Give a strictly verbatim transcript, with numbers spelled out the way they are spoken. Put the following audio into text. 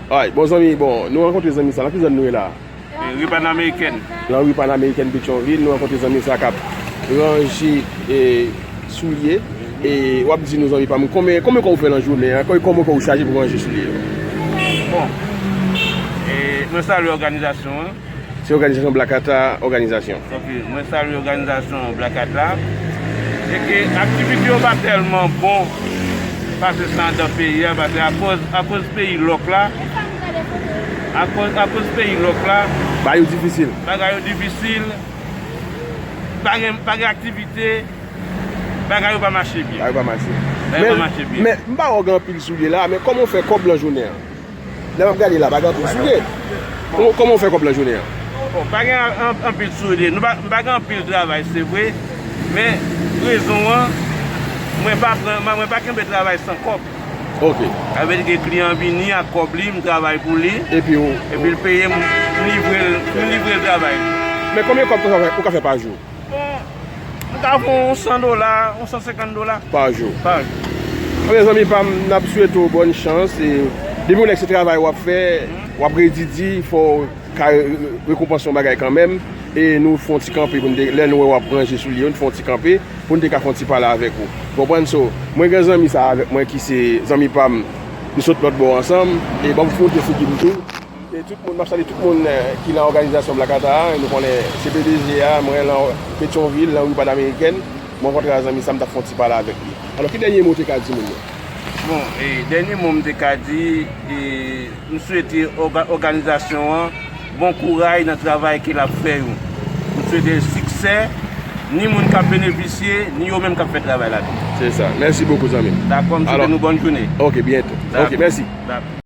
Alright, bon zanmi, bon, nou rankontre zanmi sa la. Ki zòn nou ye la? Ri Panamerikèn. Nan ri Panamerikèn Petyonvil, nou rankontre zanmi sa k ap ranje e, soulye. E w ap di nou zanmi pa m, konbyen, konbyen kò ou fè nan jounen an? Konbyen kò ou chaje pou ranje soulye yo? Bon, e, mwen salye òganizasyon an. Se òganizasyon Black Hat la, òganizasyon. Ok, mwen salye òganizasyon Black Hat la. Se ke aktivite yo pa tèlman bon pase sa andan peyi a, pase akoz, akoz peyi lòk la, akoz, akoz peyi lòk la, Bagay yo difisil. Bagay yo difisil, pa gen, pa gen aktivite, bagay yo pa mache byen. Bagay yo pa mache. Bagay yo pa mache byen. Men m pa wè w gen anpil soulye la, men kòman w fè kòb lan jounen an? Lè m ap gade la, bagay anpil soulye. Kòman, kòman w fè kòb lan jounen an? Bon, pa gen an- an- anpil soulye. Nou pa, nou pa gen anpil travay, se vre. Men, rezon an, mwen pa pran, mwen pa kenbe travay san kòb. Ok. Sa vle di ke kliyan vini ak kòb li, m travay pou li. Epi ou. Epi l peye m, m livre l, m livre l travay li. Men konbyen kòb ou ka fè, ou ka fè pa jou? Bon, m ka fè yon san dola, yon san senkant dola. Pa jou. Pa jou. Mezanmi pa m, n ap swete w bòn chans. E depi w nèk se travay w ap fè, w ap redi di, fò w ka re- rekonpanse yon bagay kanmenm. E nou fè yon ti kanpe pou n te, lè nou wè w ap ranje soulye yo, nou fè yon ti kanpe pou n te ka fè yon ti pale avèk ou. Konprann? So, mwen gen zanmi sa avèk mwen ki se zanmi pa m, nou sot lòt bò ansanm. E ban m fè yon ti figi m tou. E tout moun, m ap salye tout moun eh, ki nan òganizasyon Black Hat a, nou konnen se P D G a, mwen lan Petyonvil, lan ri Panamerikèn, mwen rankontre a zanmi sa, m t ap fè yon ti pale avèk li. Alò, ki dènye mo w te ka di moun yo? Bon, e, dènye mo m te ka di, e, m swete òga- òganizasyon an bon kouraj nan travay ke l ap fè yo. M swete l siksè, ni moun k ap benefisye, ni yo menm k ap fè travay la tou. Se sa. Mèsi bokou, zanmi m. Dakò, m swete nou bòn jounen. Ok, byento. Ok, mèsi. Dakò.